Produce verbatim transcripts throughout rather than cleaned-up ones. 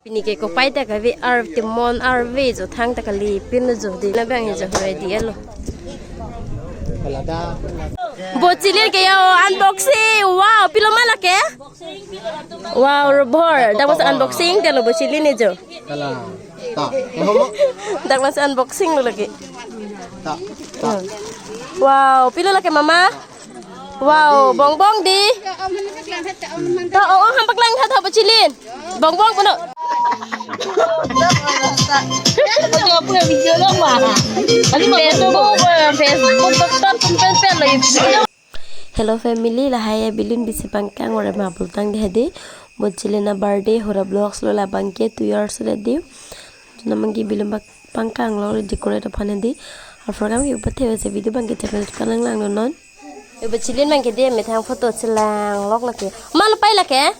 Pini ke kopai ta kave, arve temon arve jo, thangta kali pinlo jo, dei labang jo, ready lo. Bo Chilin ke yo unboxing. Wow, pilo ma lake? Wow, rubber. Dak mas unboxing ke lo Bo Chilin ne jo. Kala. Ta. Dak mas unboxing lo lake. Ta. Ta. Wow, pilo lake mama? Wow, bongbong dei. Ta, oh, oh, hampaklang tha tha Bo Chilin. Bongbong puno. Video lo ma. Ani ma Facebook, Facebook, TikTok, pen pen lo. Hello family, lahai ya balloon bisi pangkang ore ma bultang dei dei. Bo Chilin a birthday, Hora Vlogs lo labang ke two years le dei. Namang ke balloon bak pangkang lo decorate aphan dei. Ar program ke upathe se video bang ke chakal kalang lang non. Bo Chilin bang ke dei methang photo chelang lok lake. Ma lo pai lake?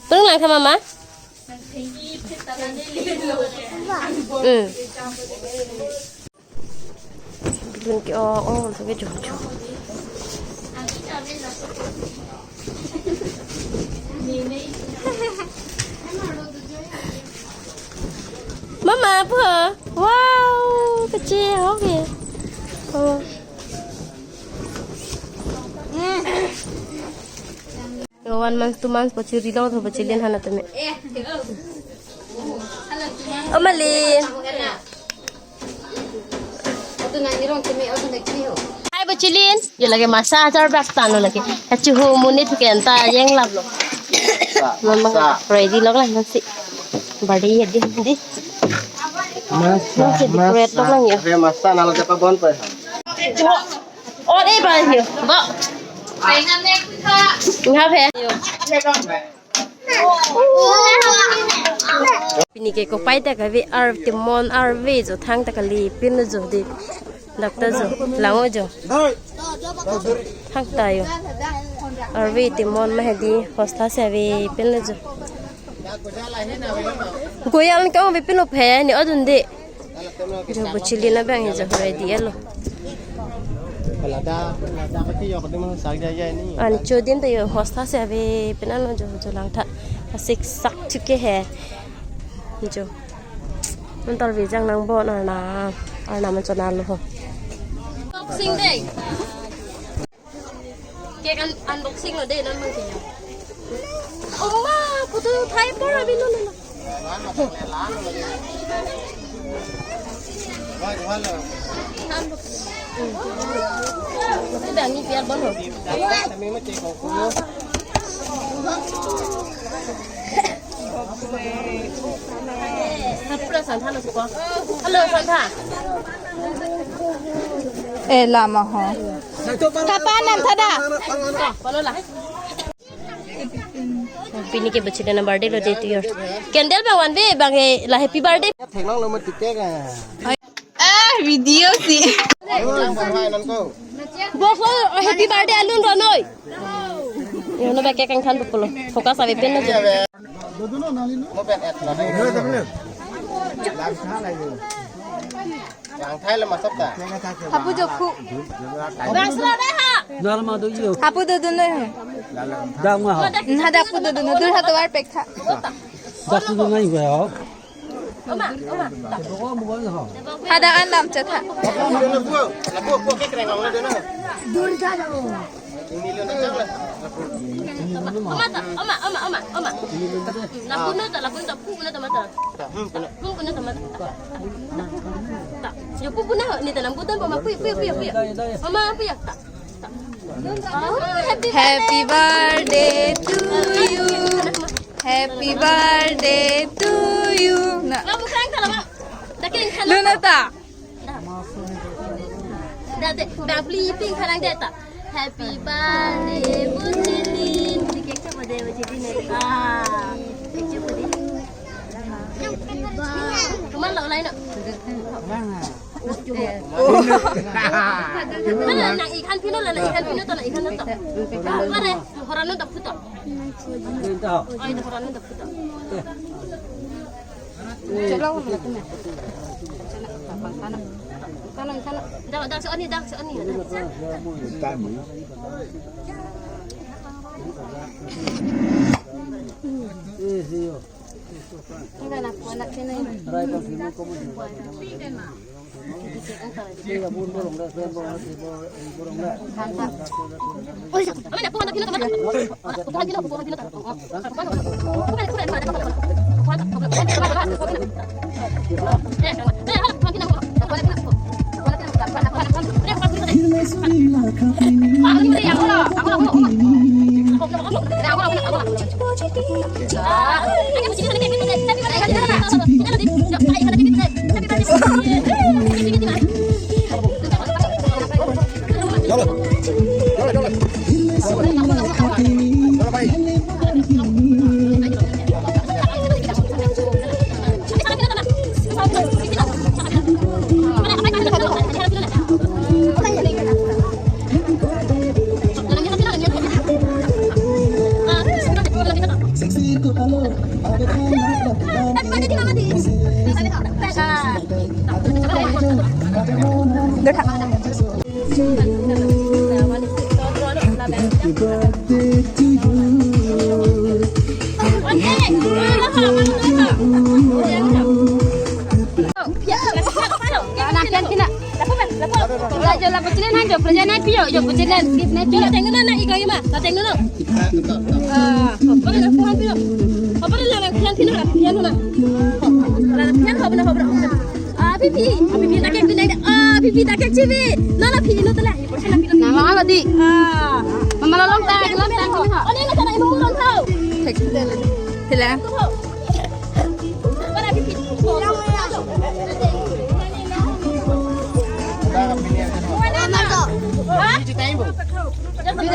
Tung lang tha mama? Hmm. Balloon ke, oh, oh, lake jo jo. Mama, pu. Wow, kecil, oke. Oh. Yo, one month, two months, Bo Chilin lo, Bo Chilin hana teme. O Mali. Hi, Bo Chilin. Yo lake masa achar bak tano lake. Kachu ho muni thuke anta yang lap lo. Mama ready lo lah nasi. Bari ya di di. Masa, nasi decorate lo lah yo. Masa. Re masa nalo tapa bon pa. Oh, dei ba yo. Bo. Nga phe. Pini ke kopai ta kave, arve temon arve jo, thangta kali pinlo jo dei. Dak ta jo, lang-o jo. Thangta yo. Arve temon ma he dei, hosta si ave pinlo jo. Goyal ke ave pinlo phe, ne adun dei. Jo Bo Chilin labang jo ready lo. Lada, lada kaki yok dei mang sak jaya ni. An chodin ta yo hosta si ave pinlo jo jo lang tha. Asik sak chuke he. Jo. Nontar vejang nang bo na na. Ar na man chona lo ho. Boxing day. Cake un- unboxing lo dei, non mang kenya. Oma, putu thai por abi lo lo. Putu dang ni pial bon lo. Hello, Santa. Eh, lama ho. Kapan nam thada? Pini ke Bo Chilin a birthday lo dei two years. Candle bang wan ve bang he la happy birthday. Theklong lo mo titik ah. Ah, video si. Bo ko happy birthday alun ronoi. Yo no ba cake kangthan pulo. Focus ave pinlo jo. Hapu jokhu. Hapu dodun noi ho. Hadak pu dodun noi, dur hato arpek tha. Hadak an lam chetha. Oma ta, oma, oma, oma, oma. Lapu no ta, lapu no ta, pu no ta, mata. Pu no ta, mata. Ta. Yo pu pu na, ni ta lambu tan, oma pu, pu, pu, pu. Oma pu ya, ta. Oh, happy Happy birthday to you. Happy birthday to you. Na. Kamu kan kalau, dah kira kan. Luna ta. Date, babli ping karang deta. Happy birthday, Bo Chilin. Di cake coba deh, Bo Chilin. Ah, cake coba deh. Happy birthday. Kemana lo lain, no? Mana nang ikhan pino, nang ikhan pino to, nang ikhan to. Mana? Horan no tak putar. Oh, itu horan no tak putar. Dak, dak, seoni, dak, seoni. Ah, pipi, pipi ta kek pinai, ah, pipi ta kek chibi. Nana pi inu tala. Nang lo di. Ah. Mama lo long ta, long ta, long ta. Oh, ni na sana ibu long ta. Sila. Mana pipi? Hah? Ni,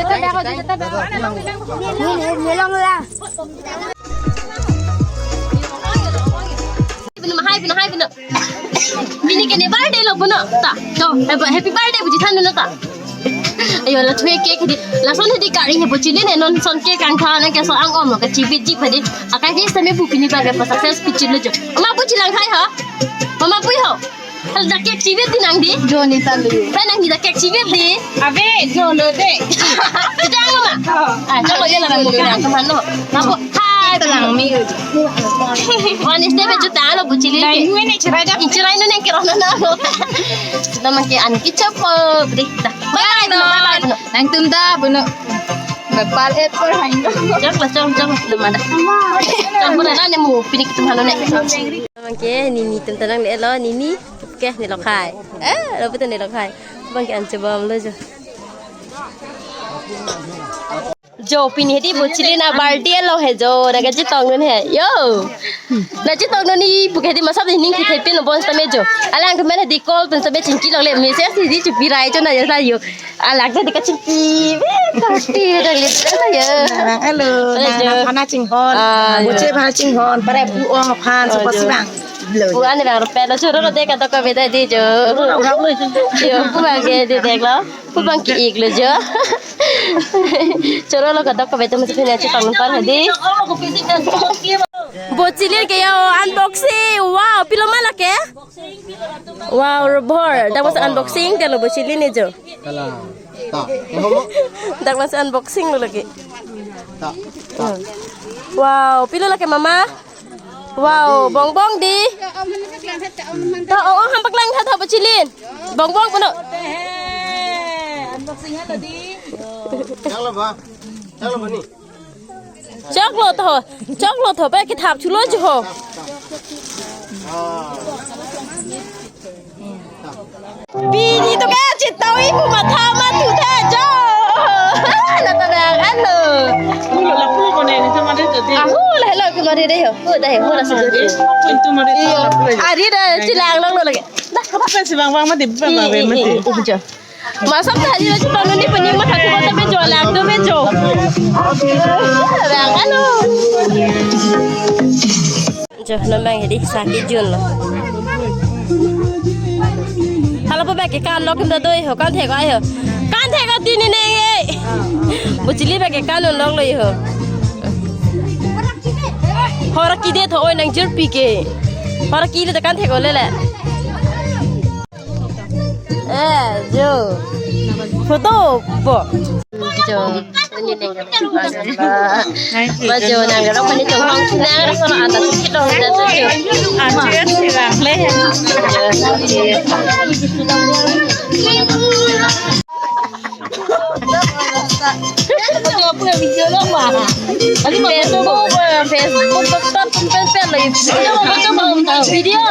ni long la. Pini mahai, pini hai, pini. Pini ke ne birthday lo puno. Ta, to, happy, happy birthday puji than dun ta. Ayo, la thu cake di. Lason hedi kari he puji ne non son cake kangtha na ke so ang om lo ke chibi ji phadi. Akai ke same pu pini ba ke success pichi lo jo. Mama puji lang khai ha. Mama pui ho. Hal da cake chibi di nang di. Jo ni ta lu. Pe nang ni da cake chibi di. Ave, jo lo de. Jang lo ma. Oh. Ah, jang lo ye la mo ke nang teman lo. Mama pu. Hai, telang mi. Wan este be juta lo buchili. Nai, ini cerai jap. Ichirai no neng kero na lo. Nama ke an kichop deh. Dah. Bye bye, bye bye. Nangtum ta puno. Bapal et por hain. Jang la, jang, jang, nama dah. Jang pura na ne mu pinik tum halo ne. Nama ke nini tum tanang le lo, nini. Ke ni lo khai. Eh, lo putu ni lo khai. Bang ke an chebam lo jo. Jo, pini hedi buchili na birthday lo he jo, na kachetong dun he. Yo. Na chetong dun ni pu ke hedi masa hedi ning kithepin lo bon sitame jo. Alang kemen hedi call pen sitame chingki longle message hedi chupi rai jo na jo ta yo. Alang hedi kachingki. Ve kati dang le na yo. Nang alo, eh, nang jo. Nang phana chinghon. Ah, jo. Buche phana chinghon, pare pu ong phan, oh, so jo. Pasi bang. Pu an bang rupe lo choro lo de ka to ka beda di jo. Yo, pu bang ke di dek lo. Pu bang ki-ik lo jo. Choro lo kadok kabe tum sephina chetong pon hedi. Buchili ke yo unboxing. Wow, pilo ma lake? Wow, rubber. Dak mas unboxing ke lo buchili ne jo. Kala. Ta. Dak mas unboxing lo lake. Ta. Ta. Wow, pilo lake mama? Wow, bongbong di. To, oh, oh, ham paklang tha tha buchilin. Bongbong puno. Unboxing halo di. Chak lo ba. Chak lo ba ni. Chak lo tho. Chak lo tho, pe kithap chulo jo ho. Pini to ke chitau ipu matha mathu the jo. La ta dang ano. Ulo lapu ko ne ni to mare to de. Ahu la helo ke mare de ho. Hu da he hu la se de. Ko pun tu mare to. Iyo. Lapu. Ari da chilang long lo lagi. Dah, apa si bang bang mati bang bang mati. Iyo, iyo. Masam ta hari lagi panu ni pening mah aku kota bejo lang tu bejo. Bang ano. Jo, non bang hedi saki jun lo. Hala po bag ke kan lo kim da doi ho, kan thek ai ho. Kan thek ati ni neng e. Buchili bag ke kan lo lo ho. Hora kide tho oi nang jirpi ke. Hora kide ta kan thek o lele. Eh, jo. Photo bo. Jo. Maju nang kalau kani tong hong nang kalau ada sedikit dong ada tujuh. Aja sirang le. Apa video lo mah? Tadi mau foto Facebook, Facebook, TikTok, tempel-tempel lagi. Video. Video.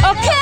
Oke.